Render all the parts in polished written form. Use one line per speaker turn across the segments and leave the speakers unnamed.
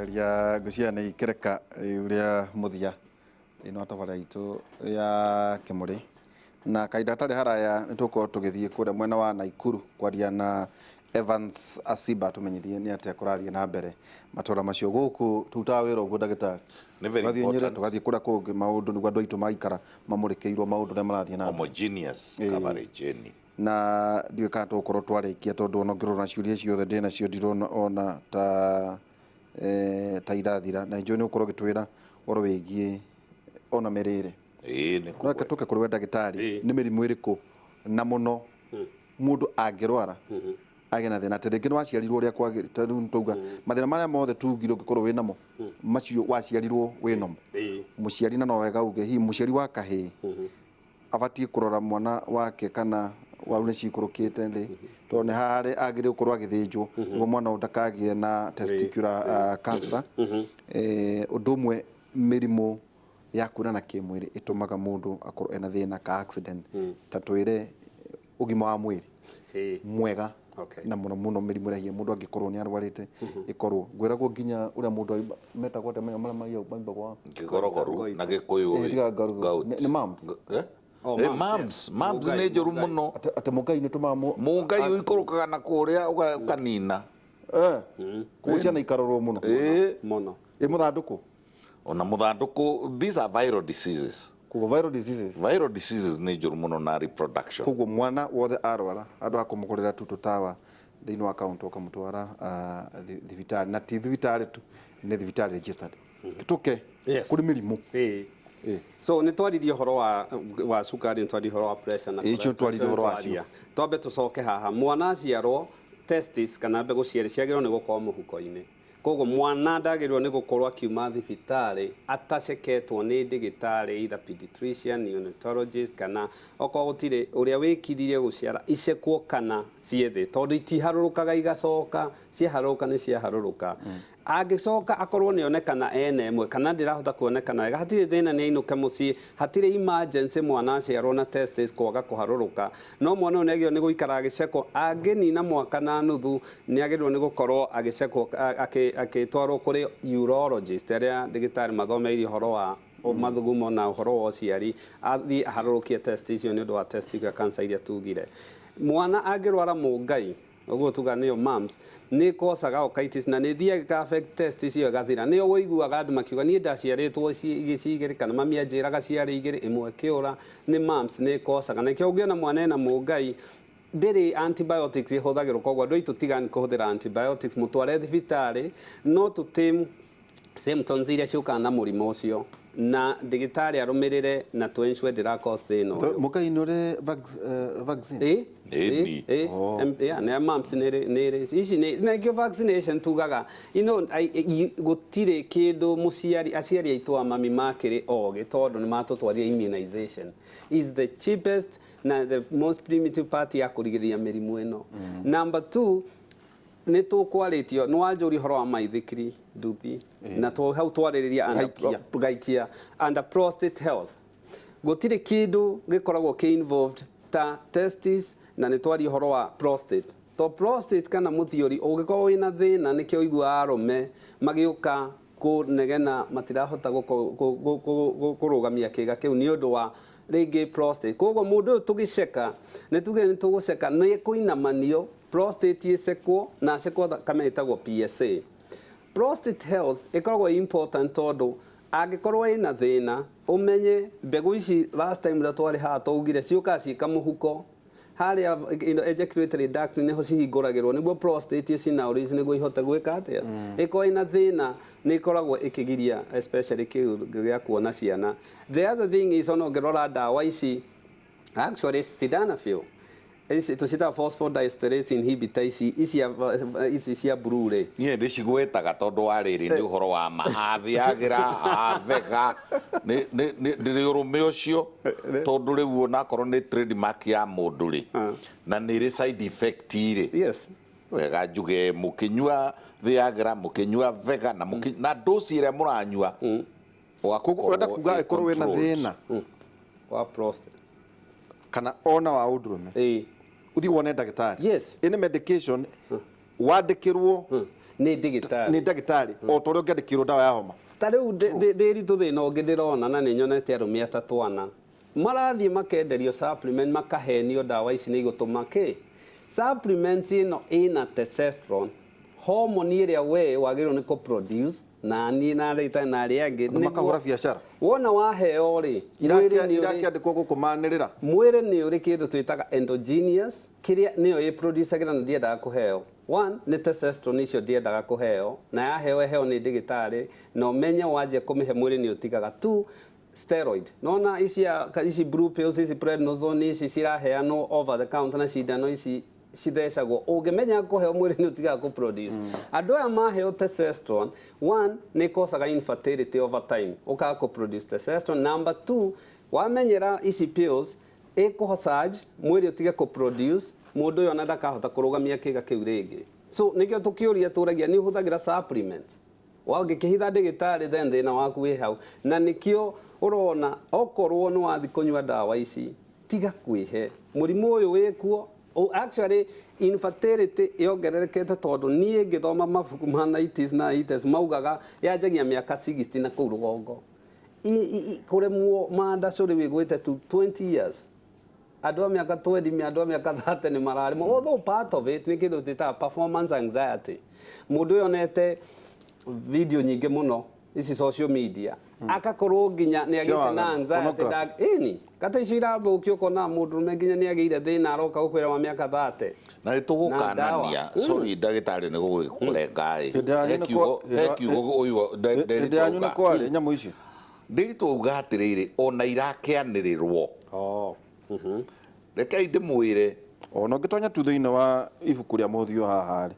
Tũkĩrĩkĩrĩria, ngwĩciria nĩ ikereka rĩu rĩa mũthia thĩinĩ wa tabarĩra itũ ya Kĩmũrĩ, na kahinda gatarĩ haraya nĩ tũgũkorwo tũgĩthiĩ kũrĩa mwena wa Naikuru kwaria na Evans Asiba tũmenyithie nĩ atĩa kũrathiĩ na mbere matũra macio. Gũkũ tũrutaga wĩra ũguo, ndagĩtarĩ.
Nĩ very
Tũgathiĩ Nyĩrĩ,
important.
tũgathiĩ kũrĩa kũngĩ, maũndũ nĩguo andũ aitũ maikara mamũrĩkĩirwo maũndũ ũrĩa marathiĩ na mbere.
Homogeneous coverage, ĩni.
Na ndiũĩ kana tũgũkorwo twarĩkia, tondũ ona ũngĩrora ciũria ciothe ndĩ nacio, ndirona ona ta irathira, na njũĩ nĩ ũgũkorwo ũgĩtwĩra ũhoro wĩgiĩ ona mĩrĩre.
Ĩĩ, nĩ
No reke
kũgweta.
tũke kũrĩ we, ndagĩtarĩ. Nĩ mĩrimũ ĩrĩkũ na mũno mũndũ angĩrwara agĩe na thĩna, atĩ rĩngĩ nĩ waciarirwo ũrĩa kwagĩrĩire? Ta rĩu tauga mathĩna marĩa mothe tugire ũngĩkorwo wĩ namo, macio waciarirwo wĩ namo mũciari, na no wega uge hihi mũciari wa kahĩĩ abatiĩ kũrora mwana wake kana waru nĩ cikũrũkĩte rĩ, tondũ nĩ harĩ agĩrĩire gũkorwo agĩthĩnjwo nĩguo mwana ũyũ ndakagĩe na testicular cancer. Ũndũ ũmwe, mĩrimũ ya kuonana kĩmwĩrĩ ĩtũmaga mũndũ akorwo ena thĩna ka accident. Ta twĩre ũgima wa mwĩrĩ mwega na mũno mũno mĩrimũ ĩrĩa hihi mũndũ angĩkorwo nĩ arwarĩte, ĩkorwo ngwĩragwo nginya ũrĩa mũndũ metagwo atĩa, marĩa maimbagwo?
Kĩgorogoru na Gĩkũyũ.
Eh, tiga ngorogoru.
Gout.
Nĩ mumps?
Eh?
Oh,
Eh,
mumps,
mumps.
Yes.
Mumps
Mũngai,
nĩ njũru
mũngai.
mũno.
Atĩ mũngai nĩ tũmaga
Mũngai ũikũrũkaga na kũrĩa ũkanina.
Eh, koguo ciana ikarorwo mũno.
Ĩĩ.
Mũno.
Ĩ mũthandũkũ?
Ona mũthandũkũ, these are viral diseases.
Koguo viral diseases.
Viral diseases nĩ njũru mũno na reproduction.
Koguo mwana wothe arwara, andũ a kũmũgũrĩra tu tũtawa thĩinĩ wa kaunti, ũkamũtwara thibitarĩ, na ti thibitarĩ tu, nĩ thibitarĩ registered. Tũke kũrĩ mĩrimũ.
Ĩĩ. So nĩ twaririe ũhoro wa cukari, nĩ twaririe ũhoro wa pressure na
Ĩĩ, icio
cholesterol.
Twaririe ũhoro wacio.
Twaria. Twambe tũcoke haha. Mwana aciarwo, testis kana mbegũ cierĩ ciagĩrĩirwo nĩ gũkorwo mũhuko-inĩ. Koguo mwana ndagĩrĩirwo nĩ gũkorwo akiuma thibitarĩ ataceketwo nĩ ndĩgĩtarĩ, either pediatrician, neonatologist, kana okorwo gũtirĩ ũrĩa wĩkiririe gũciara, icekwo kana ciĩ thĩ, tondũ itiharũrũkaga igacoka, ciaharũrũka nĩ ciaharũrũka. Angĩcoka akorwo nĩ onekana ena ĩmwe kana ndĩrahota kuonekana wega, hatirĩ thĩna, nĩ ainũke mũciĩ, hatirĩ emergency mwana aciarwo na testis kwaga kũharũrũka. No mwana ũyũ nĩ agĩrĩirwo nĩ gũikara agĩcekwo, angĩnina mwaka na nuthu nĩ agĩrĩirwo nĩ gũkorwo agĩcekwo, agĩtwarwo kũrĩ urologist, arĩa ndagĩtarĩ mathomeire ũhoro wa mathugumo na ũhoro wa ũciari, athiĩ aharũrũkie test icio nĩ ũndũ wa testicular cancer iria tugire. Mwana angĩrwara mũngai, ũguo tuga nĩyo mumps, nĩ ĩkocaga orchitis na nĩ ĩthiaga ĩka affect testis ĩyo ĩgathira. Nĩyo ũiguaga andũ makiuga, "Niĩ ndaciarĩtwo ci igĩrĩ," kana, "Mami anjĩraga ciarĩ igĩrĩ, ĩmwe ĩkĩũra." Nĩ mumps, nĩ ĩkocaga. Nĩkĩo ũngĩona mwana ena mũngai, ndĩrĩ antibiotics ĩhũthagĩrwo, koguo andũ aitũ tigani kũhũthĩra antibiotics, mũtware thibitarĩ, no tũtĩ symptoms iria ciũkaga na mũrimũ ũcio na ndagĩtarĩ arũmĩrĩre na tũ ensure ndĩra cause thĩna ũyũ.
Mũkai nĩ ũrĩ vaccine?
Ĩ.
Ĩni.
Ĩ, yeah, nĩ mumps nĩ ĩrĩ ici nĩ nĩkĩo vaccination tugaga gũtirĩ kĩndũ mũciari. Aciari aitũ a mami makĩrĩ ogĩ, tondũ nĩ matũtwarire. Immunization is the cheapest na the most primitive part ya kũrigĩrĩria mĩrimũ ĩno. Number two, nĩ tũkwarĩtio nĩ wanjũria ũhoro wa maithikiri nduthi na hau twarĩrĩria under
Gaikia.
Gaikia under prostate health, gũtirĩ kĩndũ gĩkoragwo kĩ involved ta testis, na nĩ twaria ũhoro wa prostate, to prostate kana mũthiori ũngĩkorwo wĩna thĩna, nĩkĩo ũiguaga arũme magĩũka kũnegena matirahota kũrũgamia kĩga kĩu nĩ ũndũ wa rĩngĩ prostate. Koguo mũndũ ũyũ tũgĩceka, nĩ tuge nĩ tũgũceka, nĩ kũinamanio prostate ĩcekwo na acekwo thakame ĩtagwo PSA. Prostate health ĩkoragwo ĩ important, tondũ angĩkorwo ĩna thĩna, ũmenye mbegũ ici, last time rĩrĩa twarĩ haha twaugire ciũkaga ciĩ kamũhuko harĩa ejaculatory duct, nĩho cihingũragĩrwo nĩguo prostate ĩcinaũrĩte nĩguo ihote gwĩka atĩa. Ĩkorwo ĩna thĩna, nĩ ĩkoragwo ĩkĩgiria especially kĩu gĩa kuona ciana. The other thing is, ona ũngĩrora ndawa ici, actually sildenafil ici tũciĩtaga phosphodiesterase inhibitor, ici cia blue rĩ.
Niĩ ndĩcigwetaga tondũ wa rĩrĩ, nĩ ũhoro wa ma, athiagĩra athega ndĩrĩ ũrũme ũcio, tondũ rĩu onakorwo nĩ trademark ya mũndũ rĩ, na nĩ ĩrĩ side effect rĩ, wega njuge mũkĩnyua Viagra, mũkĩnyua Vega na na dosi ĩrĩa mũranyua.
Koguo ũrenda kuga ĩkorwo wĩna thĩna
wa prostate
kana ona wa ũndũrũme, ũthiĩ wone ndagĩtarĩ.
Yes.
Any medication. Wandĩkĩrwo
Nĩ ndagĩtarĩ.
Nĩ ndagĩtarĩ, o ta ũrĩa ũngĩandĩkĩrwo ndawa ya homa.
Ta rĩu ndĩritũ thĩna ũngĩ ndĩrona, na nĩ nyonete arũme atatũ ana marathiĩ makenderio supplement, makahenio ndawa ici nĩ igũtũma kĩ supplement ĩno ĩna testosterone, hormone ĩrĩa we wagĩrĩirwo nĩ kũ-produce, na niĩ na arĩa na arĩa angĩ.
Andũ makahũra biacara.
Wona waheo rĩ, mwĩrĩ nĩ ũrĩ
Irakĩandĩkwo gũkũ manĩrĩra.
Mwĩrĩ nĩ ũrĩ kĩndũ twĩtaga endogenous, kĩrĩa nĩyo ĩproducagĩra, na ndiendaga kũheo. One nĩ testosterone, icio ndiendaga kũheo, na yaheo ĩheo nĩ ndagĩtarĩ, na ũmenye wanjia kũmĩhe mwĩrĩ nĩ ũtigaga. Two, steroid nona ici ici blue pills, ici prednisone, ici ciraheanwo over the counter, na cindano ici cithecagwo, ũngĩmenya kũheo mwĩrĩ nĩ ũtigaga kũproduce. Andũ aya maheo testosterone, one nĩ ĩkosaga infertility over time, ũkaga kũproduce testosterone. Number two, wamenyera ici pills, ĩkũsurge mwĩrĩ ũtige kũproduce, mũndũ ũyũ ona ndakahota kũrũgamia kĩga kĩu rĩngĩ. So nĩkĩo tũkĩũria tũragia nĩ ũhũthagĩra supplement, wangĩkĩhitha ndĩgĩtarĩ, then thĩna waku wĩ hau. Na nĩkĩo ũrona okorwo nĩ wathi kũnyua ndawa ici, tiga kwĩhe mũrimũ ũyũ wĩkuo. Actually infertility yongererekete, tondũ niĩ ngĩthoma mabuku ma 90s na 80s maugaga yanjagia mĩaka 60 na kũu rũgongo. Kũremwo mandacũ rĩu ĩgwĩte to 20 years, andũ a mĩaka 20, andũ a mĩaka 30 nĩ mararemwo. Although part of it nĩ kĩndũ twĩtaga performance anxiety, mũndũ ũyũ onete video nyingĩ mũno ici social media, akakorwo nginya nĩ agĩte na anxiety.
Pornography.
Ĩni kata icio irathũkio, ũkona mũndũrũme nginya nĩ agĩire thĩna, aroka gũkwĩra wa mĩaka 30.
Na nĩ tũgũkanania.
Na
Sorry ndagĩtarĩ, nĩ gũgĩkũrenga ĩ.
Hĩndĩ yanyu
He
nĩ
kiugo he kiugo ũyũ
Hĩndĩ yanyu nĩ kwarĩ nyamũ icio.
Ndĩritũ uga atĩrĩrĩ, ona irakĩanĩrĩrwo,
Oh.
Rekei ndĩmwĩre.
Ona ũngĩtonya tu thĩinĩ wa ibuku rĩa mũthio haha rĩ,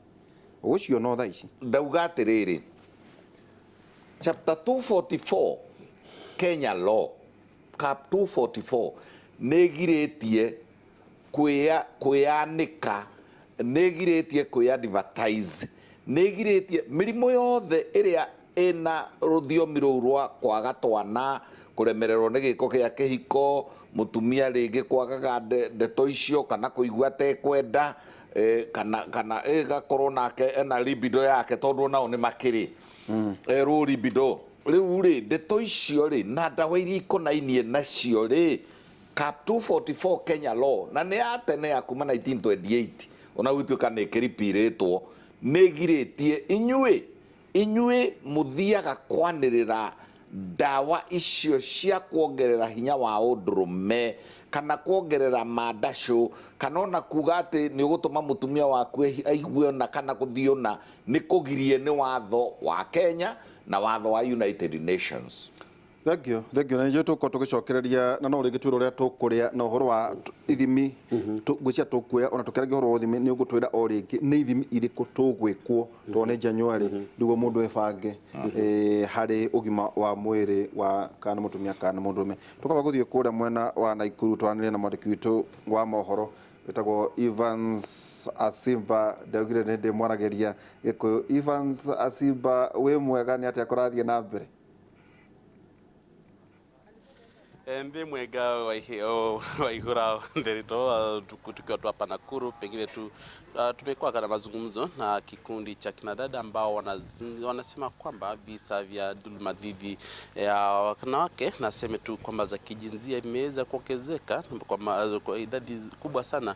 ũgũciona o thaa ici.
Ndauga atĩrĩrĩ, chapter 244 Kenya law, cap 244, nĩ ĩgirĩtie kwĩyanĩka, nĩ ĩgirĩtie kwĩ advertise, nĩ ĩgirĩtie mĩrimũ yothe ĩrĩa ĩna rũthiomi rũu rwa kwaga twana, kũremererwo nĩ gĩko kĩa kĩhiko, mũtumia rĩngĩ kwagaga ndeto icio, kana kũigua atekwenda, kana ĩgakorwo nake ena libido yake, tondũ nao nĩ makĩrĩ low libido. Rĩu rĩ, ndeto icio rĩ, na ndawa iria ikonainie nacio rĩ, cap 244 Kenya law, na nĩ ya tene ya kuma 1928, ona gũtuĩka nĩ ĩkĩripirĩtwo, nĩ ĩgirĩtie inyuĩ mũthiaga kwanĩrĩra ndawa icio cia kuongerera hinya wa ũndũrũme, kana kuongerera mandacũ, kana ona kuga atĩ nĩ ũgũtũma mũtumia waku aigue ona kana gũthiĩ ona, nĩ kũgirie nĩ watho wa Kenya na watho wa United Nations.
Thank you, thank you. Na nĩnjũĩ tũgũkorwo tũgĩcokereria na no rĩngĩ twĩre ũrĩa tũkũrĩa na ũhoro wa ithimi ngwĩciria tũkuoya ona tũkĩaragia ũhoro wa ithimi, nĩ ũgũtwĩra o rĩngĩ nĩ ithimi irĩkũ tũgwĩkwo, tondũ nĩ January, nĩguo mũndũ ebange harĩ ũgima wa mwĩrĩ wa kana mũtumia kana mũndũrũme. Tũkaba gũthiĩ kũrĩa mwena wa Naikuru twaranĩrie na mwandĩki witũ wa mohoro wĩtagwo Evans Asimba. Ndaugire nĩ ndĩmwaragĩria Gĩkũyũ. Evans Asimba, wĩ mwega? Nĩ atĩa kũrathiĩ na mbere?
Mbi mwega Waihura Nderito, tukiwa tu hapa Nakuru, pengine tu tumekuwa kana mazungumzo na kikundi cha kinadada ambao wanasema kwamba visa vya dhuluma dhidi ya wanawake, naseme tu kwamba za kijinsia, imeweza kuongezeka kwa idadi kubwa sana.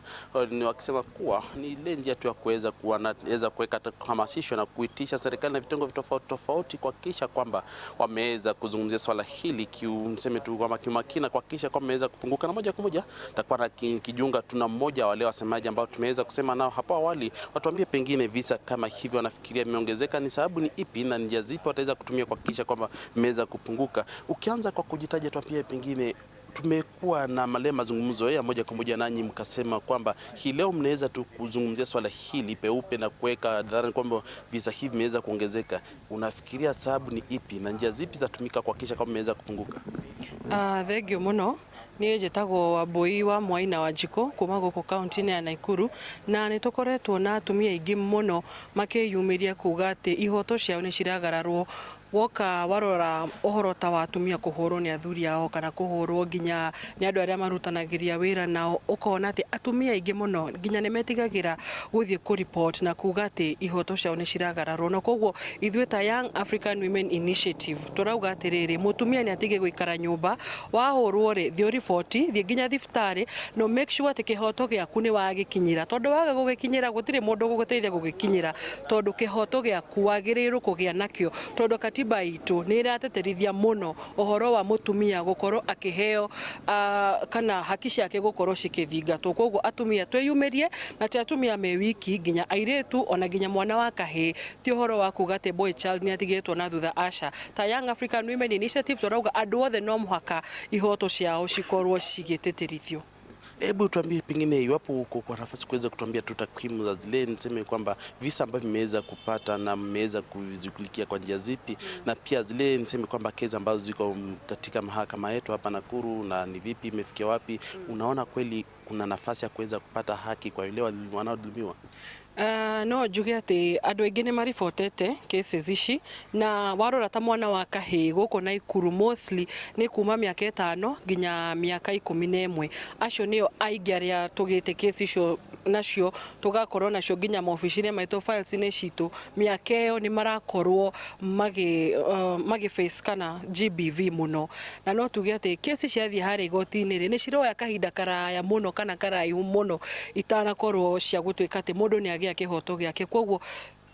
Ni wakisema kuwa ni ile njia tu ya kuweza kuweza kuweka hamasisho na kuitisha serikali na vitengo tofauti tofauti kuhakikisha kwamba wameweza kuzungumzia swala hili kiuseme tu kwamba kiumakini, kuhakikisha kwamba wameweza kupunguka. Na moja kwa moja takuwa na kijunga tuna mmoja wale wasemaji ambao tumeweza kusema nao hapo awali, watuambie pengine visa kama hivyo wanafikiria vimeongezeka ni sababu ni ipi na njia zipi wataweza kutumia kuhakikisha kwamba vimeweza kupunguka. Ukianza kwa kujitaja, tuambie pengine tumekuwa na male mazungumzo ya moja kwa moja nanyi mkasema kwamba hii leo mnaweza tu kuzungumzia swala hili peupe na kuweka hadharani kwamba visa hivi vimeweza kuongezeka. Unafikiria sababu ni ipi na njia zipi zitatumika kuhakikisha kwamba vimeweza kupunguka?
Thengio muno. Niĩ njĩtagwo Wambui wa Mwaina wa Njikũ kuma gũkũ kaunti-inĩ ya Nakuru, na nĩ tũkoretwo na atumia aingĩ mũno makĩyumĩria kuga atĩ ihoto ciao nĩ ciragararwo. Woka warora ũhoro ta wa atumia kũhũrwo nĩ athuri ao kana kũhũrwo nginya nĩ andũ arĩa marutanagĩria wĩra nao, ũkona atĩ atumia aingĩ mũno nginya nĩ metigagĩra gũthiĩ kũ report na kuga atĩ ihoto ciao nĩ ciragararwo. Na koguo ithuĩ ta Young African Women Initiative tũrauga atĩrĩrĩ, mũtumia nĩ atige gũikara nyũmba, wahũrwo rĩ, thiĩ ũriboti, thiĩ nginya thibitarĩ, no make sure atĩ kĩhoto gĩaku nĩ wagĩkinyĩra, tondũ waga gũgĩkinyĩra gũtirĩ mũndũ ũgũgũteithia gũgĩkinyĩra, tondũ kĩhoto gĩaku wagĩrĩirwo kũgĩa nakĩo, tondũ katiba itũ nĩ ĩrateterithia mũno ũhoro wa mũtumia gũkorwo akĩheo kana haki ciake gũkorwo cikĩthingatwo. Koguo atumia twĩyumĩrie, na ti atumia me wiki, nginya airĩtu ona nginya mwana wa kahĩĩ, ti ũhoro wa kuga atĩ boy child nĩ atigĩtwo na thutha, aca. Ta Young African Women Initiative tũrauga andũ othe no mũhaka ihoto ciao cikorwo cigĩtĩtĩrithio.
Hebu tuambie pengine iwapo uko kwa nafasi kuweza kutuambia tu takwimu za zile, niseme kwamba visa ambavyo mmeweza kupata na mmeweza kuvishughulikia kwa njia zipi, na pia zile niseme kwamba kesi ambazo ziko katika mahakama yetu hapa Nakuru na ni vipi imefikia wapi. Unaona kweli kuna nafasi ya kuweza kupata haki kwa yule wanaodhulumiwa?
No njuge atĩ andũ aingĩ nĩ maribotete cases ici, na warora ta mwana wa kahĩĩ gũkũ Naikuru mostly nĩ kuma mĩaka 5 nginya mĩaka 11, acio nĩo aingĩ arĩa tũgĩte kesi icio nacio, tũgakorwo nacio nginya maobici-inĩ maitũ, files-inĩ citũ. Mĩaka ĩyo nĩ marakorwo magĩ face kana GBV mũno, na no tuge atĩ kesi ciathiĩ harĩa igoti-inĩ rĩ, nĩ ciroya kahinda karaya mũno kana karaihu mũno itanakorwo cia gũtuĩka atĩ mũndũ nĩ agĩa kĩhoto gĩake. Koguo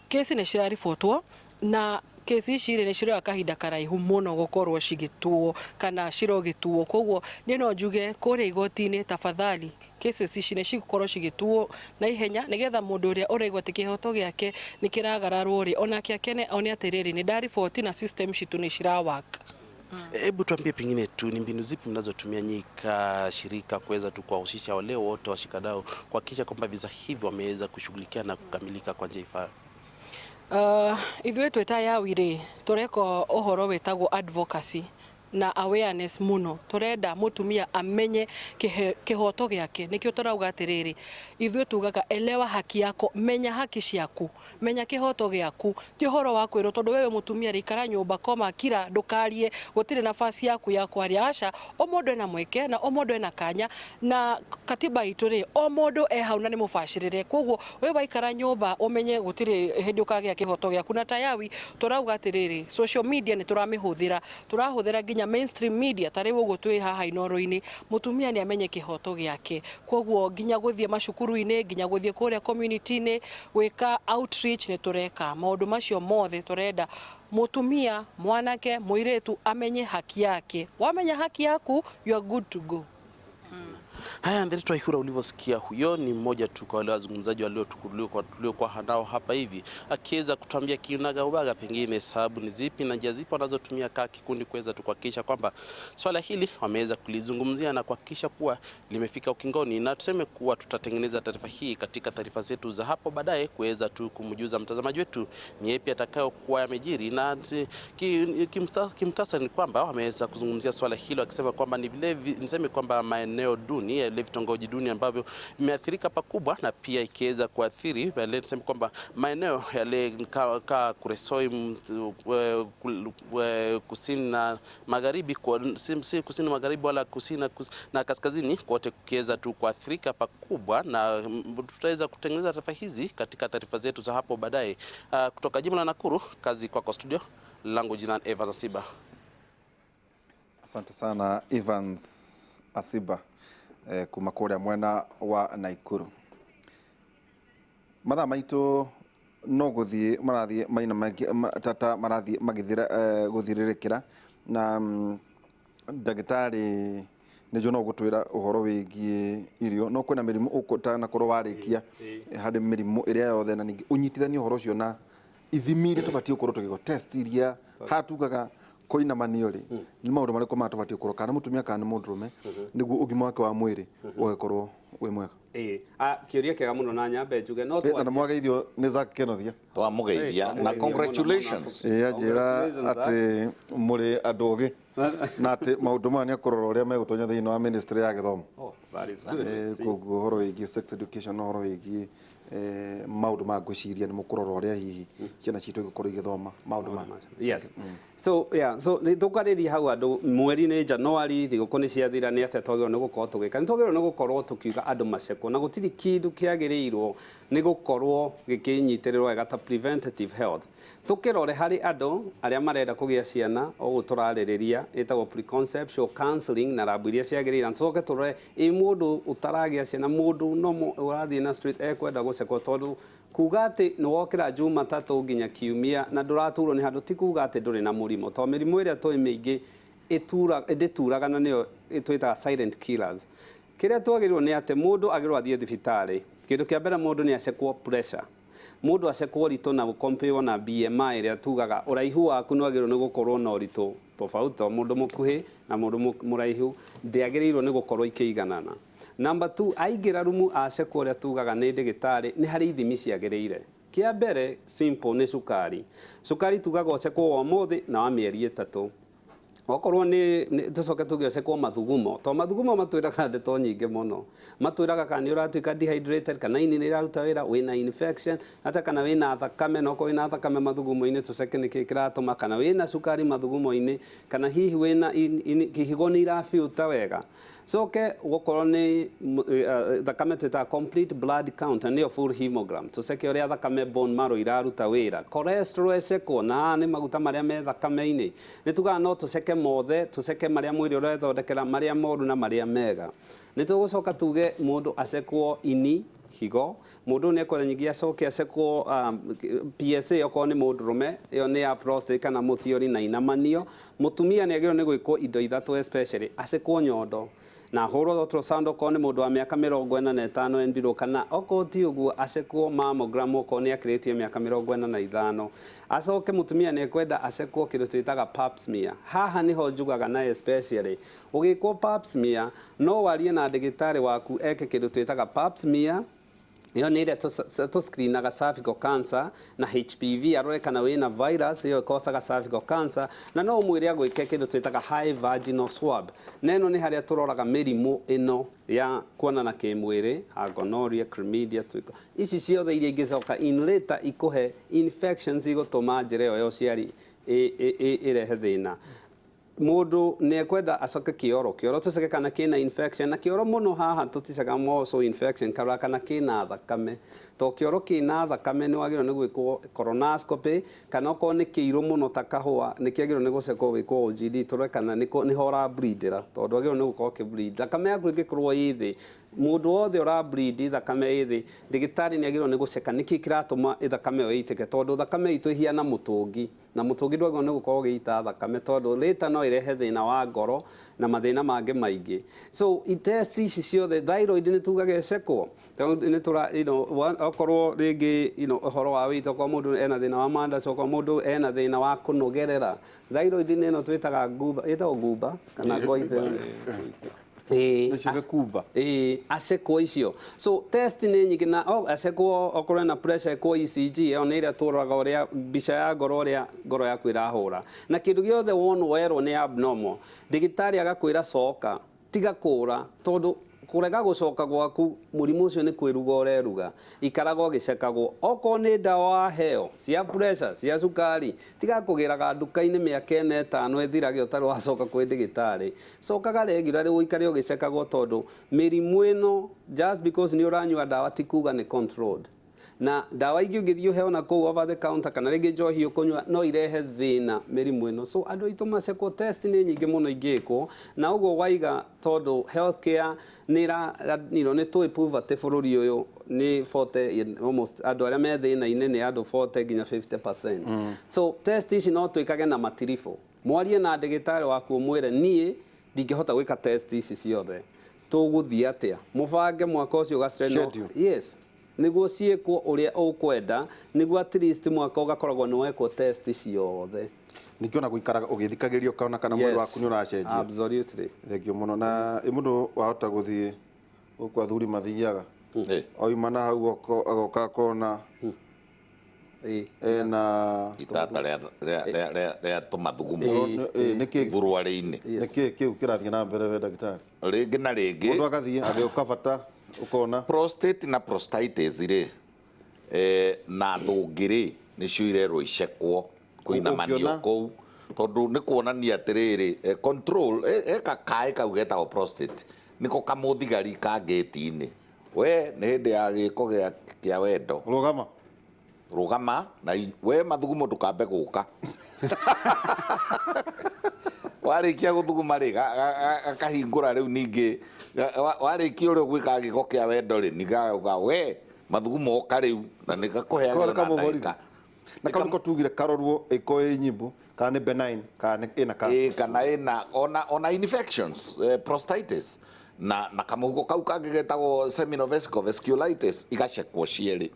kesi nĩ ciraribotwo, na kesi ici rĩ, nĩ ciroya kahinda karaihu mũno gũkorwo cigĩtuo kana cirogĩtuo. Koguo niĩ no njuge kũrĩa igoti-inĩ, tafadhali, cases ici nĩ cigũkorwo cigĩtuo na ihenya, nĩgetha mũndũ ũrĩa ũraigua atĩ kĩhoto gĩake nĩ kĩragararwo rĩ, onake akene one atĩrĩrĩ, nĩ ndariboti na system citũ nĩ cira work.
Hebu tuambie pengine tu ni mbinu zipi mnazotumia nyinyi ka shirika kuweza tu kuwahusisha wale wote washikadau kuhakikisha kwamba visa hivi wameweza kushughulikia na kukamilika kwa njia ifaayo?
Ithuĩ twĩ ta Yawi rĩ, tũreka ũhoro wĩtagwo advocacy na awareness mũno. Tũrenda mũtumia amenye kĩhoto gĩake, nĩkĩo tũrauga atĩrĩrĩ, ithuĩ tugaga elewa haki yako, menya haki ciaku, menya kĩhoto gĩaku, ti ũhoro wa kwĩrwo tondũ wewe mũtumia rĩ, ikara nyũmba, koma, kira, ndũkarie, gũtirĩ nafasi yaku ya kwaria, aca. O mũndũ ena mweke na o mũndũ ena kanya, na katiba itũ rĩ, o mũndũ e hau na nĩ mũbacĩrĩre. Koguo we waikara nyũmba ũmenye gũtirĩ hĩndĩ ũkagĩa kĩhoto gĩaku. Na ta Yawi tũrauga atĩrĩrĩ, social media nĩ tũramĩhũthĩra, tũrahũthĩra nginya mainstream media, ta rĩu ũguo twĩ haha Inooro-inĩ, mũtumia nĩ amenye kĩhoto gĩake. Koguo nginya gũthiĩ macukuru-inĩ, nginya gũthiĩ kũrĩa community-inĩ gwĩka outreach nĩ tũreka maũndũ macio mothe. Tũrenda mũtumia, mwanake, mũirĩtu amenye haki yake. Wamenya haki yaku, you are good to go.
Haya, Nderitu Waihura, ulivyosikia huyo ni mmoja tu kwa wale wazungumzaji tuliokuwa nao hapa hivi, akiweza kutuambia kiunaga ubaga pengine sababu ni zipi na njia zipi wanazotumia kaa kikundi kuweza tu kuhakikisha kwamba swala hili wameweza kulizungumzia na kuhakikisha kuwa limefika ukingoni. Na tuseme kuwa tutatengeneza taarifa hii katika taarifa zetu za hapo baadaye kuweza tu kumjuza mtazamaji wetu ni yapi atakayokuwa yamejiri. Na kimtasari ni kwamba wameweza kuzungumzia swala hilo akisema kwamba ni vile niseme kwamba maeneo duni, yale vitongoji duni ambavyo vimeathirika pakubwa, na pia ikiweza kuathiri yale niseme kwamba maeneo yale ka Kuresoi, kusini na magharibi, si kusini magharibi wala kusini na kaskazini, kote kukiweza tu kuathirika pakubwa. Na tutaweza kutengeneza taarifa hizi katika taarifa zetu za hapo baadaye. Kutoka jimbo la Nakuru, kazi kwako studio, langu jina Evans Asiba.
Asante sana Evans Asiba, kuma kũrĩa mwena wa Naikuru. Mathaa maitũ no gũthiĩ marathiĩ maina tata marathiĩ magĩthira, gũthirĩrĩkĩra, na ndagĩtarĩ nĩnjũĩ no gũtwĩra ũhoro wĩgiĩ irio, no kwĩna mĩrimũ ũtanakorwo warĩkia harĩ mĩrimũ ĩrĩa yothe, na ningĩ ũnyitithanie ũhoro ũcio na ithimi iria tũbatiĩ gũkorwo tũgĩkwo, test iria hatugaga koinamanio rĩ, nĩ maũndũ marĩkũ maya tũbatiĩ gũkorwo, kana mũtumia kana nĩ mũndũrũme, nĩguo ũgima wake wa mwĩrĩ ũgagĩkorwo wĩ mwega?
Ĩĩ, kĩũria kĩega mũno, na nyambe njuge no
Na nĩ mwageithio nĩ Zack Kenothia.
Twamũgeithia na congratulations.
Ĩĩ, anjĩra atĩ mũrĩ andũ ogĩ na atĩ maũndũ maya nĩ akũrora ũrĩa megũtonya thĩinĩ wa ministry ya gĩthomo.
Oh, that is good.
Koguo ũhoro wĩgiĩ sex education na ũhoro wĩgiĩ maũndũ Maũndũ maya ngwĩciria nĩ mũkũrora ũrĩa hihi ciana citũ igũkorwo igĩthoma maũndũ maya.
Yes, so yeah, so nĩ tũkwarĩria hau andũ mweri nĩ January, thigũkũ nĩ ciathira. Nĩ atĩa twagĩrĩirwo nĩ gũkorwo tũgĩka? Nĩ twagĩrĩirwo nĩ gũkorwo tũkiuga andũ macekwo, na gũtirĩ kĩndũ kĩagĩrĩirwo nĩ gũkorwo gĩkĩnyitĩrĩrwo wega ta preventative health. Tũkĩrore harĩ andũ arĩa marenda kũgĩa ciana, ũguo tũrarĩrĩria ĩtagwo preconceptual counseling na rambu iria ciagĩrĩire, na tũcoke tũrore ĩ mũndũ ũtaragĩa ciana, mũndũ no ũrathiĩ na straight ekwenda gũcekwo, tondũ kuga atĩ nĩ wokĩra Jumatatũ nginya Kiumia na ndũraturwo nĩ handũ ti kuga atĩ ndũrĩ na mũrimũ, tondũ mĩrimũ ĩrĩa tũĩ mĩingĩ ndĩturaga, na nĩyo twĩtaga silent killers. Kĩrĩa twagĩrĩirwo nĩ atĩ mũndũ agĩrĩirwo athiĩ thibitarĩ. Kĩndũ kĩa mbere, mũndũ nĩ acekwo pressure, mũndũ acekwo ũritũ na gũkompĩrwo na BMI ĩrĩa tugaga ũraihu waku nĩ wagĩrĩirwo nĩ gũkorwo na ũritũ tofauti, tondũ mũndũ mũkuhĩ na mũndũ mũraihu ndĩagĩrĩirwo nĩ gũkorwo ikĩiganana. Number two, aingĩra rumu acekwo ũrĩa tugaga nĩ ndĩgĩtarĩ, nĩ harĩ ithimi ciagĩrĩire. Kĩa mbere simple nĩ cukari. Cukari tugaga ũcekwo wa ũmũthĩ na wa mĩeri 3. Okorwo nĩ tũcoke tuge ũcekwo mathugumo, to mathugumo matwĩraga ndeto nyingĩ mũno. Matwĩraga kana nĩ ũratuĩka dehydrated, kana ini nĩ ĩraruta wĩra, wĩna infection ata, kana wĩna thakame. Na okorwo wĩna thakame mathugumo-inĩ, tũceke nĩkĩ kĩratũma, kana wĩna cukari mathugumo-inĩ, kana hihi wĩna kĩhigo nĩ irabiuta wega. Coke gũkorwo nĩ thakame twĩtaga complete blood count, na nĩyo full hemogram, tũceke ũrĩa thakame bone marrow iraruta wĩra. Cholesterol ĩcekwo, na haha nĩ maguta marĩa me thakame-inĩ. Nĩ tugaga no tũceke mothe, tũceke marĩa mwĩrĩ ũrethondekera, marĩa moru na marĩa mega. Nĩ tũgũcoka tuge mũndũ acekwo ini, higo. Mũndũ ũyũ nĩ ekwenda nyingĩ acoke acekwo PSA okorwo nĩ mũndũrũme, ĩyo nĩ ya prostate kana mũthiori na inamanio. Mũtumia nĩ agĩrĩirwo nĩ gwĩkwo indo ithatũ, especially acekwo nyondo na ahũrwo ultrasound okorwo nĩ mũndũ wa mĩaka 45 and below, kana okorwo ti ũguo acekwo mammogram okorwo nĩ akĩrĩtie mĩaka 45. Acoke mũtumia nĩ ekwenda acekwo kĩndũ twĩtaga pap smear. Haha nĩho njugaga, na especially ũgĩkwo pap smear, no warie na ndagĩtarĩ waku eke kĩndũ twĩtaga pap smear. Ĩyo nĩ ĩrĩa tũscreenaga cervical cancer na HPV, arore kana wĩna virus ĩyo ĩkocaga cervical cancer, na no ũmwĩre agwĩke kĩndũ twĩtaga high vaginal swab, na ĩno nĩ harĩa tũroraga mĩrimũ ĩno ya kuonana kĩmwĩrĩ, gonorrhea, chlamydia, ici ciothe iria ingĩcoka in later ikũhe infections igũtũma njĩra ĩyo ya ũciari ĩrehe thĩna. Mũndũ nĩ ekwenda acoke kĩoro, kĩoro tũceke kana kĩna infection, na kĩoro mũno haha tũticaga more so infection, karora kana kĩna thakame, to kĩoro kĩna thakame nĩ wagĩrĩirwo nĩ gwĩkwo colonoscopy, kana okorwo nĩ kĩirũ mũno ta kahũa, nĩ kĩagĩrĩirwo nĩ gũcekwo gwĩkwo OGD, tũrore kana nĩho ũra bleedĩra, tondũ wagĩrĩirwo nĩ gũkorwo ũkĩ bleed. Thakame yaku ĩngĩkorwo ĩ thĩ, mũndũ wothe ũra bleed thakame ĩ thĩ, ndagĩtarĩ nĩ agĩrĩirwo nĩ gũceka nĩkĩ kĩratũma thakame ĩyo ĩitĩke, tondũ thakame itũ ĩhiana mũtũngi, na mũtũngi ndwagĩrĩirwo nĩ gũkorwo ũgĩita thakame, tondũ later no ĩrehe thĩna wa ngoro na mathĩna mangĩ maingĩ. So test ici ciothe, thyroid nĩ tugaga ĩcekwo, nĩ tũra okorwo rĩngĩ ũhoro wa weight, okorwo mũndũ ena thĩna wa mandacu, okorwo mũndũ ena thĩna wa kũnogerera. Thyroid nĩ ĩno twĩtaga ngumba, ĩtagwo ngumba kana goiter. Ĩĩ.
Nĩcio gĩkumba.
Ĩĩ, acekwo icio. So test nĩ nyingĩ, na acekwo okorwo ena pressure, ekwo ECG. Ĩyo nĩ ĩrĩa tũroraga ũrĩa mbica ya ngoro, ũrĩa ngoro yaku ĩrahũra. Na kĩndũ gĩothe wonwo werwo nĩ abnormal, ndagĩtarĩ agakwĩra coka, tiga kũra, tondũ kũrega gũcoka gwaku mũrimũ ũcio nĩ kwĩruga ũreruga. Ikaraga ũgĩcekagwo. Okorwo nĩ ndawa waheo cia pressure, cia cukari, tiga kũgĩraga nduka-inĩ mĩaka 4 5 ĩthirage ũtarĩ wacoka kwĩ ndagĩtarĩ. Cokaga regularly, ũikare ũgĩcekagwo, tondũ mĩrimũ ĩno just because nĩ ũranyua ndawa ti kuga nĩ controlled. Na ndawa ingĩ ũngĩthiĩ ũheo na kũu over the counter, kana rĩngĩ njohi ũkũnyua, no irehe thĩna mĩrimũ ĩno. So andũ aitũ macekwo, test nĩ nyingĩ mũno ingĩkwo, na ũguo waiga, tondũ healthcare nĩ ĩra nĩ tũĩ poverty bũrũri ũyũ nĩ 40 almost, andũ arĩa me thĩna-inĩ nĩ andũ 40 nginya 50%. So test ici no twĩkage na matiribũ. Mwarie na ndagĩtarĩ waku, ũmwĩre, "Niĩ ndingĩhota gwĩka test ici ciothe, tũgũthiĩ atĩa?" Mũbange mwaka ũcio ũgacire.
Schedule.
Yes, nĩguo ciĩkwo ũrĩa ũkwenda, nĩguo at least mwaka ũgakoragwo nĩ wekwo test ciothe.
Ningĩ ona gũikaraga ũgĩthikagĩria ũkona kana mwĩrĩ waku nĩ ũracenjia.
Absolutely.
Thengiũ mũno. Na ĩ mũndũ wahota gũthiĩ gũkũ athuri mathiaga, oima na hau agoka akona ena
itata rĩa tũmathugumo
nĩkĩ
thuruarĩ-inĩ.
Nĩkĩ kĩu kĩrathiĩ na mbere, we ndagĩtarĩ?
Rĩngĩ na rĩngĩ
Mũndũ agathiĩ agĩũka bata ũkona
prostate na prostatitis rĩ. Na thũngĩrĩ nĩcio irerwo icekwo kũinamanio
Ũngĩona-
kũu, tondũ nĩ kuonania atĩrĩrĩ, control eka kaĩ kau getagwo prostate nĩko kamũthigari ka ngĩti-inĩ. We nĩ hĩndĩ ya gĩko kĩa wendo.
Rũgama.
Rũgama na we mathugumo ndũkambe gũka. Warĩkia gũthuguma rĩ, gakahingũra rĩu ningĩ warĩkia ũrĩa ũgwĩka gĩko kĩa wendo rĩ, ningĩ we mathugumo oka rĩu na nĩ gakũheagĩra
Kau
na
kamũborithi.
ndagĩka.
Na kau nĩko tugire karorwo ĩko ĩ nyimbu kana nĩ benign kana nĩ ĩna cancer.
Ĩ, kana ĩna ona infections, prostatitis na kamũhuko kau kangĩ getagwo seminal vesicle vasculitis, igacekwo cierĩ.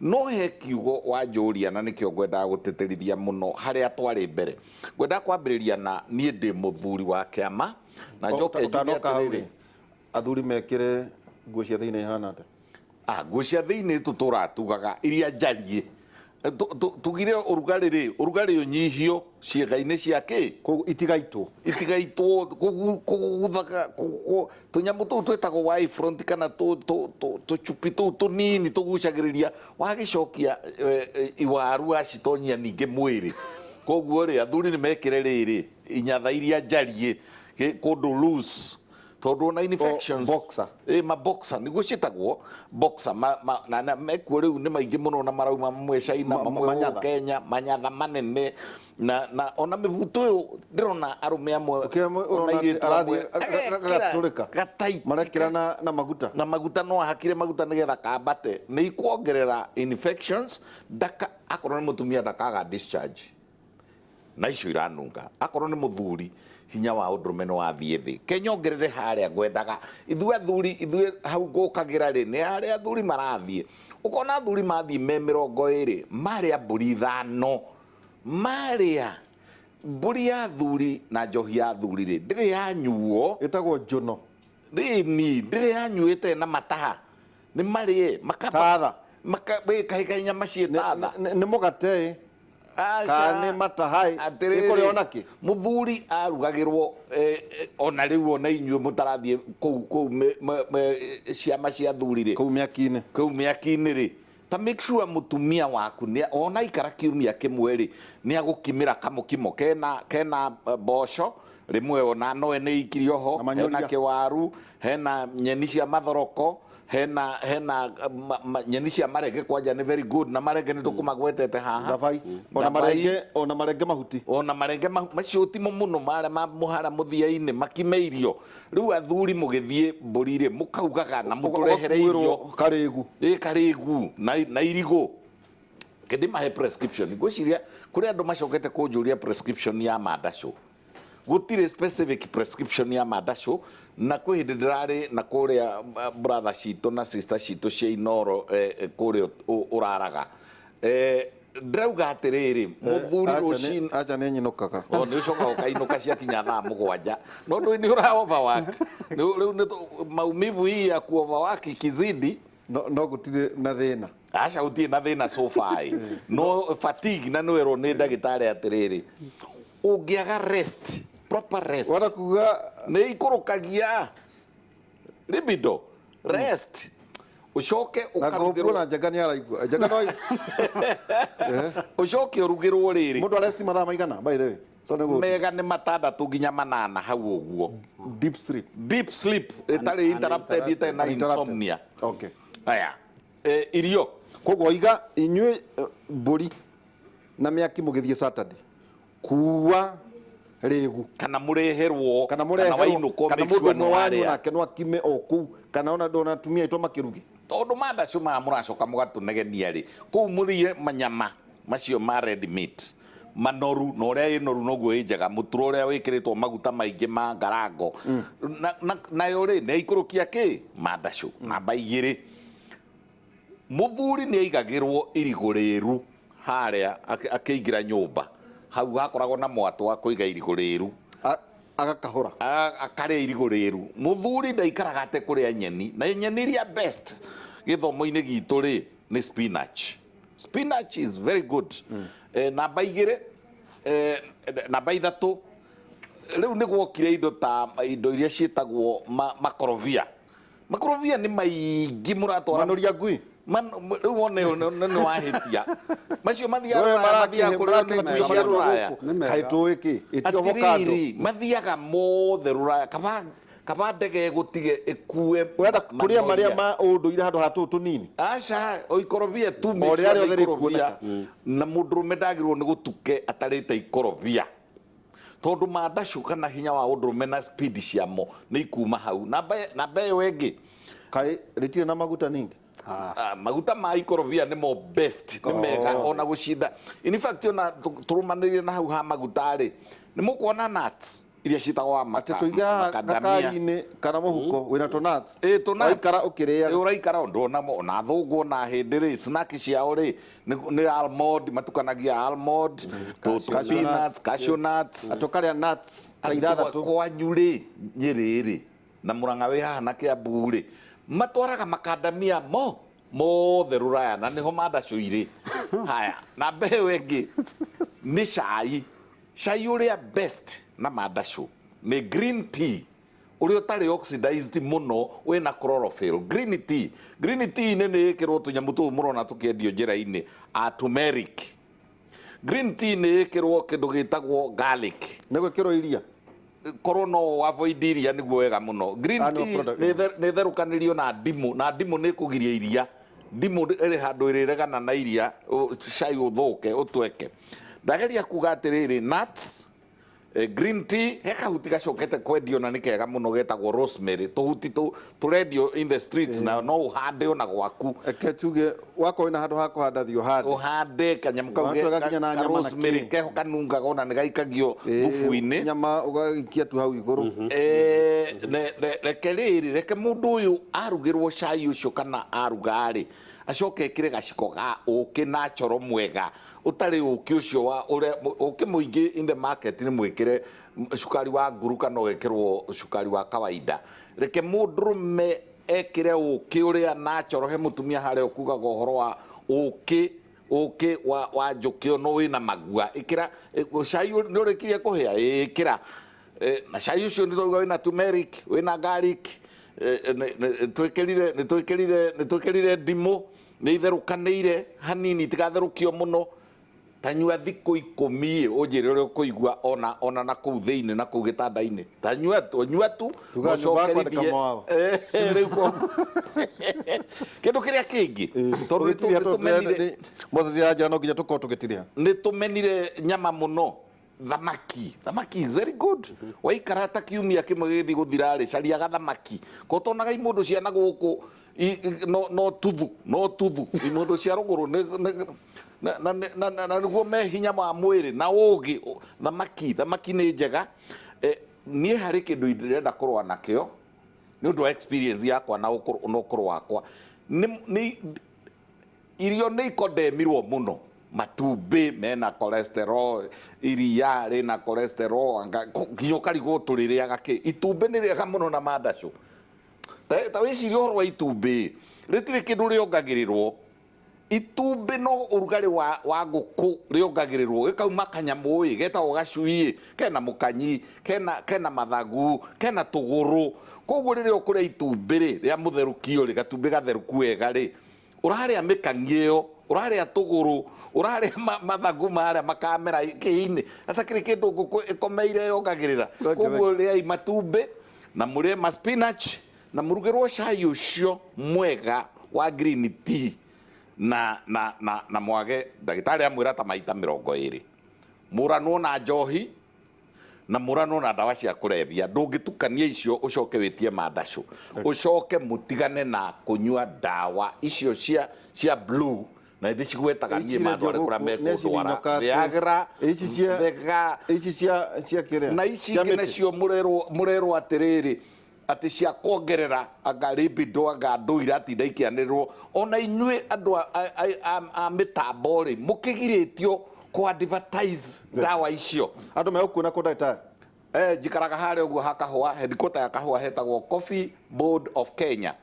No he kiugo wanjũria na nĩkĩo ngwendaga gũtĩtĩrithia mũno harĩa twarĩ mbere. Ngwendaga kwambĩrĩria na niĩ ndĩ mũthuri wa kĩama na njoke njuge
Ũtanoka hau
atĩrĩrĩ.
rĩ, athuri mekĩre nguo cia thĩinĩ ihana atĩa?
Nguo cia thĩinĩ tũtũraga tugaga iria njariĩ. Tugire ũrugarĩ rĩ, ũrugarĩ ũnyihio ciĩga-inĩ cia kĩ?
Koguo itigaitwo.
Itigaitwo, kũguthaga, tũnyamũ tũu twĩtagwo Y front kana tũcupi tũu tũnini tũgucagĩrĩria, wagĩcokia iwaru wacitonyia ningĩ mwĩrĩ. Koguo rĩ, athuri nĩ mekĩre rĩrĩ, inyatha iria njariĩ, kũndũ loose. Tondũ ona infections.
O, boxer.
Ma boxer, nĩguo ciĩtagwo boxer, na mekuo rĩu nĩ maingĩ mũno na marauma mamwe China, mamwe gũkũ
Manyatha.
Kenya, manyatha manene. Na ona mĩbuto ĩyo ndĩrona arũme amwe,
Ũkĩona
ona
ũrona
airĩtu
atĩ arathiĩ
amwe,
gatũrĩka.
gataiti.
Marekĩra na maguta.
Na maguta no ahakire maguta nĩgetha kambate. Nĩ ikuongerera infections, ndaka, akorwo nĩ mũtumia ndakaga discharge. Na icio iranunga. Akorwo nĩ mũthuri, hinya wa ũndũrũme nĩ wathiĩ thĩ. Ke nyongerere harĩa ngwendaga. Ithuĩ athuri, ithuĩ hau ngũkagĩra rĩ, nĩ harĩa athuri marathiĩ. Ũkona athuri mathiĩ me mĩrongo ĩrĩ, marĩa mbũri ithano. Marĩa mbũri ya athuri na njohi ya athuri rĩ, ndĩrĩ yanyuo.
Ĩtagwo njono.
Rĩni, ndĩrĩ yanyuĩte na mataha. Nĩ marĩe, makamba
Tatha.
Maka, wĩ, kahĩka nyama ciĩ tatha.
Nĩ mũgate ĩ.
Aca.
Kana nĩ mataha ĩ.
Atĩrĩrĩ,
Ĩkũrĩo na kĩ?
Mũthuri arugagĩrwo, ona rĩu ona inyuĩ mũtarathiĩ kũu ciama cia athuri rĩ.
Kũu mĩaki-inĩ.
Kũu mĩaki-inĩ rĩ. Ta make sure mũtumia waku nĩ ona ikara kiumia kĩmwe rĩ, nĩ agũkimĩra kamũkimo kena mboco rĩmwe ona no ene ikirio ho,
Na manyoria.
hena kĩwaru, hena nyeni cia mathoroko, hena nyeni cia marenge kwanja nĩ very good, na marenge nĩ tũkũmagwetete haha.
Thabai. Ona
Thabai.
marenge, ona marenge mahuti.
Ona marenge macio timo mũno marĩa ma mũhara mũthia-inĩ makime irio. Rĩu athuri mũgĩthiĩ mbũri rĩ, mũkaugaga na mũtũrehere
Ũgakuĩrwo
irio.
Karĩgu.
Ĩ, karĩgu na irigũ. Kĩndĩ mahe prescription. Ngwĩciria kũrĩ andũ macokete kũnjũria prescription ya mandacũ. Gũtirĩ specific prescription ya mandacũ, na kwĩ hĩndĩ ndĩrarĩ na kũrĩa brother citũ na sister citũ cia Inoro, kũrĩa ũraraga. Ndĩrauga atĩrĩrĩ, mũthuri rũcinĩ
Acha nĩ nyinũkaga.
O, nĩ ũcokaga ũkainũka ciakinya thaa mũgwanja. No ndũĩ nĩ ũra overwork. Rĩu nĩ maumivu hii ya ku overwork ikizidi.
No, no gũtirĩ na thĩna.
Aca, gũtirĩ na thĩna so far. No fatigue, na nĩwerwo nĩ ndagĩtarĩ atĩrĩrĩ, ũngĩaga rest, proper rest.
Wona kuga
nĩ ikũrũkagia libido. Rest. Ũcoke
Na
ũkarugĩrwo.
ngũkuona Njenga nĩ araigua. Njenga no
Ũcoke ũrugĩrwo rĩrĩ.
Mũndũ aresti mathaa maigana, by the way? So nĩ gũthiĩ.
Mega nĩ matandatũ nginya manana hau ũguo.
Deep sleep.
Deep sleep ĩtarĩ interrupted, ĩtarĩ na
Uninterrupted.
insomnia.
Okay.
Aya. Irio.
Koguo iga inyuĩ mbũri na mĩaki mũgĩthiĩ Saturday. Kuua rĩgu.
Kana mũreherwo,
Kana
kana
mũreherwo,
wainũkwo,
kana
make
mũndũ
sure
ũmwe
nĩ
wanyu
warĩa.
nake no akime o kũu, kana ona ndona atumia aitũ makĩruge.
Tondũ mandacũ maya mũracoka mũgatũnegenia rĩ, kũu mũthire manyama macio ma red meat manoru, na ũrĩa ĩ noru noguo ĩ njega, mũturo ũrĩa wĩkĩrĩtwo maguta maingĩ ma ngarango. Nayo rĩ, nĩ aikũrũkia kĩ? Mandacũ. Namba igĩrĩ, mũthuri nĩ aigagĩrwo irigũ rĩru harĩa akĩingĩra nyũmba. Hau hakoragwo na mwatũ wa kũiga irigũ rĩru.
Agakahũra.
Akarĩa irigũ rĩru. Mũthuri ndaikaraga atekũrĩa nyeni. Na nyeni iria best gĩthomo-inĩ gitũ rĩ, nĩ spinach. Spinach is very good. Namba igĩrĩ, namba ithatũ, rĩu nĩ gwokire indo ta indo iria ciĩtagwo makorobia. Makorobia nĩ maingĩ mũratwara.
Manũria ngui.
Rĩu wone nĩ wahĩtia macio mathiaga
Wewe
rũraya, mathiaga kũrĩa
marakĩhe
nĩ ituĩ cia rũraya.
Nĩ mega.
Kaĩ tũĩ kĩ ĩtio avocado.
Atiriri, mathiaga mothe rũraya, kaba kaba ndege ĩgũtige ĩkue.
Ũrenda kũrĩa
manoria.
marĩa ma ũndũire handũ ha tũũ tũnini.
Aca, o ikorobia tu.
O
Make
rĩrĩa
sure nĩ
rĩothe
ikorobia.
rĩkuoneka.
Na mũndũrũme ndagĩrĩirwo nĩ gũtuke atarĩte ikorobia, tondũ mandacũ kana hinya wa ũndũrũme na speed ciamo nĩ ikuma hau. Namba ĩyo ĩngĩ.
Kaĩ rĩtirĩ na maguta ningĩ?
Ah, maguta ma ikorobia nĩmo best, nĩ mega ona gũcinda. In fact, ona tũrũmanĩrĩrie na hau ha maguta rĩ, nĩ mũkuona nuts iria ciĩtagwo wa
Atĩ tũige haha
macadamia.
gakari-inĩ kana mũhuko wĩna tũnuts.
Ĩ, tũ nuts.
Waikara ũkĩrĩaga.
Ĩ, ũraikara ndona ona thũngũ ona hĩndĩ rĩ, snack ciao rĩ nĩ almond, matukanagia almond, tũ
Cashew
peanuts,
nuts.
cashew nuts.
Tũkarĩa nuts ta
Andũ a
ithathatũ.
Kwanyu rĩ, Nyĩrĩ rĩ, na Mũrang'a wĩ haha na Kĩambu rĩ, matwaraga makandamia mo mothe rũraya na nĩho mandacũ irĩ. Haya, namba ĩyo ĩngĩ nĩ cai. Cai ũrĩa best na mandacũ nĩ green tea ũrĩa ũtarĩ oxidized mũno, wĩna chlorophyll. Green tea, green tea nĩ ĩkĩrwo tũnyamũ tũu mũrona tũkĩendio njĩra-inĩ a turmeric. Green tea nĩ ĩkĩrwo kĩndũ gĩtagwo garlic.
Nĩ gwĩkĩrwo iria?
Korwo no avoid iria nĩguo wega mũno. Green
Ah, no
tea
product.
nĩ ĩtherũkanĩrio na ndimũ, na ndimũ nĩ ĩkũgiria iria. Ndimũ ĩrĩ handũ ĩrĩregana na iria, cai ũthũke ũtweke. Ndageria kuga atĩrĩrĩ, nuts, green tea, he kahuti gacokete kwendio na nĩ kega mũno getagwo rosemary. Tũhuti tũrendio in the streets, na no ũhande ona gwaku.
Reke tuge wakorwo wĩna handũ ha kũhanda, thiĩ ũhande.
Ũhande kanyamũ kau
Watu gakinya na
ka
nyama na
rosemary.
kĩ.
Keho kanungaga, ona nĩ gaikagio thubu-inĩ.
Nyama ũgaikia tu hau igũrũ.
Reke rĩrĩ, reke mũndũ ũyũ arugĩrwo cai ũcio kana aruga rĩ, acoke ekĩre gaciko ga ũkĩ natural mwega, ũtarĩ ũkĩ ũcio wa ũrĩa ũkĩ mũingĩ in the market nĩ mwĩkĩre cukari wa nguru kana ũgekĩrwo cukari wa kawaida. Reke mũndũrũme ekĩre ũkĩ ũrĩa natural. He mũtumia harĩa ũkugaga ũhoro wa ũkĩ wa njũkĩ ono wĩna magua. Ĩkĩra cai nĩ ũrĩkirie kũhĩa, ĩkĩra. Na cai ũcio nĩ twauga wĩna turmeric, wĩna garlic, nĩ twĩkĩrire ndimũ, nĩ itherũkanĩire hanini, itigatherũkio mũno. Tanyua thikũ 10, ũnjĩre ũrĩa ũkũigua ona na kũu thĩinĩ na kũu gĩtanda-inĩ. Tanyua tu, nyua tu.
Tugaga nyũmba yakwa nĩ
ũcokerithie.
kamwao.
Rĩu kĩndũ kĩrĩa kĩngĩ, tondũ nĩ
Tũgĩtirĩha
nĩ tũmenire
Moses aranjĩra no nginya tũkorwo tũgĩtirĩha.
Nĩ tũmenire nyama mũno. Thamaki, thamaki is very good. Waikara ta kiumia kĩmwe gĩgĩthiĩ gũthira rĩ, caria gathamaki ko tonaga imũndũ cia na gũkũ no tuthu, no tuthu imũndũ cia rũgũrũ na nĩguo me hinya wa mwĩrĩ na ũgĩ. Thamaki, thamaki nĩ njega. Niĩ harĩ kĩndũ ndĩrenda kũrũa nakĩo nĩ ũndũ wa experience yakwa na ũkũrũ wakwa. Nĩ irio nĩ ikondemirwo mũno. Matumbĩ mena cholesterol, iria rĩna cholesterol, anga nginya ũkarigwo tũrĩrĩaga kĩ. Itumbĩ nĩ rĩega mũno na mandacũ. Ta wĩcirie ũhoro wa itumbĩ, rĩtirĩ kĩndũ rĩongagĩrĩrwo. Itumbĩ no ũrugarĩ wa ngũkũ rĩongagĩrĩrwo, gĩkauma kanyamũ ĩ getagwo gacui ĩ, kena mũkanyi, kena mathagu, kena tũgũrũ. Koguo rĩrĩa ũkũrĩa itumbĩ rĩ rĩa mũtherũkio rĩ, gatumbĩ gatherũku wega rĩ, ũrarĩa mĩkangi ĩyo, ũrarĩa tũgũrũ, ũrarĩa mathagu marĩa makamera kĩinĩ, atakĩrĩ kĩndũ ngũkũ ĩkomeire yongagĩrĩra.
Thank you, thank
Koguo rĩai matumbĩ na mũrĩe ma spinach na mũrugĩrwo cai ũcio mwega wa green tea na mwage ndagĩtarĩ amwĩra ta maita 20 mũranwo na njohi na mũranwo na ndawa cia kũrebia. Ndũngĩtukania icio ũcoke wĩtie mandacũ. Ũcoke mũtigane na kũnyua ndawa icio cia blue na ndĩcigwetaga niĩ
Ici
mandware
irendio
kũrĩa
gũkũ, nĩ
mekũndwara.
cirinyoka atĩ-
Viagra,
ici
Vega.
Ici cia kĩrĩa?
Na ici
Cia
ingĩ
mĩtĩ.
Nacio mũrerwo atĩrĩrĩ, atĩ cia kuongerera anga libido, anga andũ iratinda ikĩanĩrĩrwo. Ona inyuĩ andũ a mĩtambo rĩ, mũkĩgirĩtio kũ advertise ndawa icio.
Andũ megũkuona kũ, ndagĩtarĩ?
Njikaraga harĩa ũguo ha Kahũa, headquarter ya Kahũa hetagwo Coffee Board of Kenya,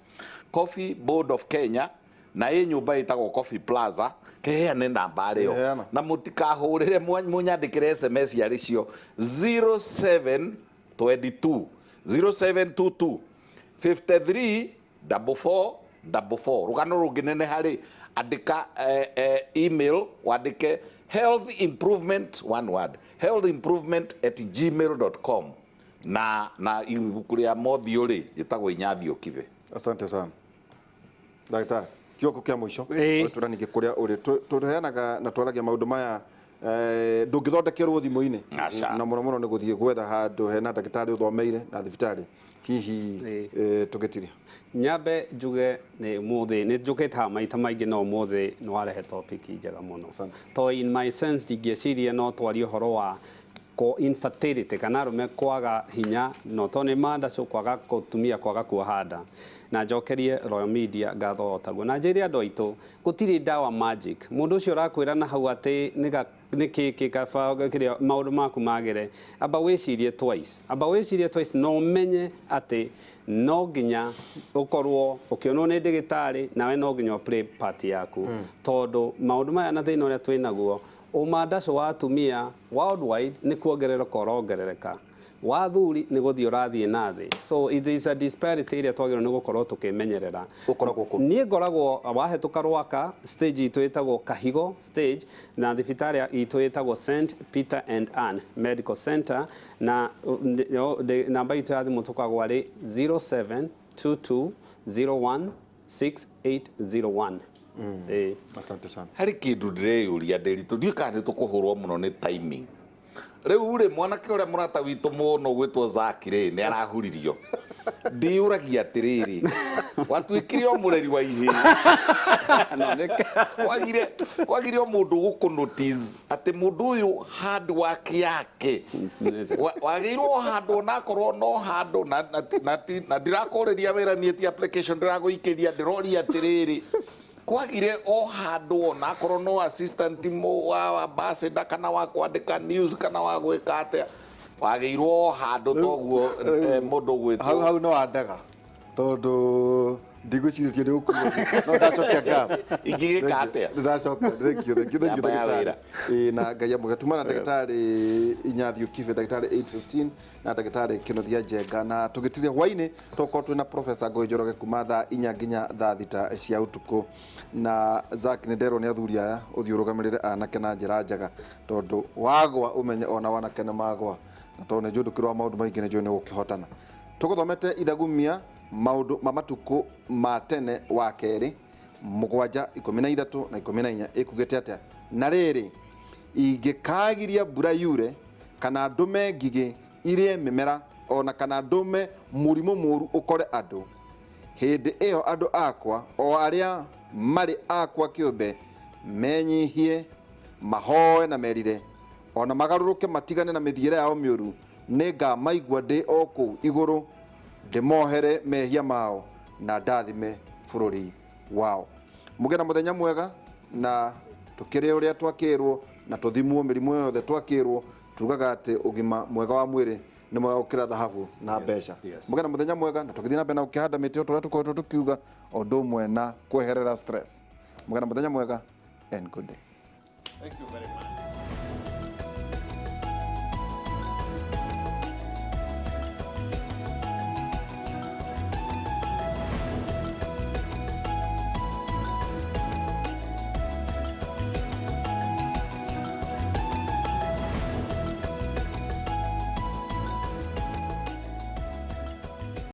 Coffee Board of Kenya, na ĩ nyũmba ĩtagwo Coffee Plaza. Keheane namba rĩo.
Heana.
Na mũtikahũrĩre, mũnyandĩkĩre SMS arĩ cio 0722, 0722 53 44. 44. Rũgano rũngĩneneha rĩ, andĩka email, wandĩke health improvement, one word, healthimprovement@gmail.com. Na ibuku rĩa mothiũ rĩ, rĩtagwo Inyathiũ Kibe.
Asante sana, ndagĩtarĩ. Kioko kĩa mũico.
Ĩĩ.
Tũra ningĩ kũrĩa ũrĩ tũheanaga na twaragia maũndũ maya, ndũngĩthondekerwo thimũ-inĩ.
Aca.
Na mũno mũno nĩ gũthiĩ gwetha handũ hena ndagĩtarĩ ũthomeire na thibitarĩ hihi.
Ĩĩ.
Tũgĩtiria.
Nyambe njuge nĩ ũmũthĩ nĩ njũkĩte haha maita maingĩ, no ũmũthĩ nĩ warehe topic njega mũno.
Asante.
To in my sense ndingĩeciria no twarie ũhoro wa ko infertility kana arũme kwaga hinya, no to nĩ mandacũ kwaga kũtumia kwaga kuoha nda. Na njokerie Royal Media ngatho o taguo, na njĩre andũ aitũ gũtirĩ ndawa magic. Mũndũ ũcio ũrakwĩra na hau atĩ nĩga nĩ kĩ kaba kĩrĩa maũndũ maku magĩre, amba wĩcirie twice, amba wĩcirie twice, na ũmenye atĩ no nginya ũkorwo ũkĩonwo nĩ ndĩgĩtarĩ, nawe no nginya play part yaku, tondũ maũndũ maya na thĩna ũrĩa twĩ naguo, ũmandacũ wa atumia worldwide nĩ kuongerereka ũrongerereka, wa thuri nĩ gũthiĩ ũrathiĩ na thĩ. So it is a disparity ĩrĩa twagĩrĩirwo nĩ gũkorwo tũkĩmenyerera.
Ũkoragwo kũ?
Niĩ ngoragwo wahĩtũka Rwaka stage itũ ĩtagwo Kahigo stage, na thibitarĩ itũ ĩtagwo St Peter and Ann Medical Center, na namba itũ ya thimũ tũkagwo arĩ 0722 016801. Ĩĩ.
Asante sana.
Harĩ kĩndũ ndĩreyũria, Ndĩritũ, ndiũĩ kana nĩ tũkũhũrwo mũno nĩ timing. Rĩu rĩ, mwanake ũrĩa mũrata witũ mũno gwĩtwo Zaki rĩ, nĩ arahuririo. Ndĩyũragia atĩrĩrĩ, watuĩkire o mũreri wa ihĩĩ, kwagire o mũndũ gũkũ notice atĩ mũndũ ũyũ hard work yake wagĩrĩirwo o handũ, onakorwo no handũ na ndirakũrĩria wĩra niĩ, ti application ndĩragũikĩria. Ndĩroria atĩrĩrĩ, kwagire o handũ onakorwo no assistant wa ambassador kana wa kwandĩka news kana wa gwĩka atĩa, wagĩirwo o handũ toguo, mũndũ ũgwĩtwo
Hau hau no wandaga tondũ ndigwĩcirĩtie nĩ ũkuo, no ndacokia ngatho.
Ingĩgĩka atĩa?
Nĩ ndacokia. Thank you, thank you, thank you.
Namba ya
ndagĩtarĩ.
Wĩra.
Ĩĩ, na Ngai amũge. Tuma na ndagĩtarĩ Inyathio Kibe, ndagĩtarĩ 815 na ndagĩtarĩ Kĩnuthia Njenga. Na tũgĩtiria hwainĩ tũgũkorwo twĩna Professor Ngũĩ Njoroge kuma thaa 4 nginya thaa 6 cia ũtukũ. Na Zack, nĩ nderwo nĩ athuri aya ũthiĩ ũrũgamĩrĩre anake na njĩra njega, tondũ wagwa ũmenye ona wanake nĩ magwa, na tondũ nĩ njũĩ ndũkĩrĩ wa maũndũ maingĩ, nĩ njũĩ nĩ ũgũkĩhotana. Tũgũthomete ithagumia maũndũ ma matukũ ma tene wa kerĩ 7 13 na 14, ĩkugĩte atĩa? Na rĩrĩ, ingĩkagiria mbura yure kana ndũme ngigĩ irĩe mĩmera, ona kana ndũme mũrimũ mũũru ũkore andũ, hĩndĩ ĩyo andũ akwa, o arĩa marĩ akwa kĩũmbe, menyihie, mahoe na merire, ona magarũrũke matigane na mĩthiĩre yao mĩũru, nĩ ngamaigua ndĩ o kũu igũrũ, ndĩmohere mehia mao na ndathime bũrũri wao. Mũgĩe na mũthenya mwega, na tũkĩrĩe ũrĩa twakĩrwo na tũthimwo mĩrimũ yothe twakĩrwo. Tugaga atĩ ũgima mwega wa mwĩrĩ nĩ mwega gũkĩra thahabu na mbeca. Mũgĩe na mũthenya mwega, na tũgĩthiĩ na mbere na gũkĩhanda mĩtĩ o ta ũrĩa tũkoretwo tũkiuga, o ũndũ ũmwe na kweherera stress. Mũgĩe na mũthenya mwega and good day.
Thank you very much.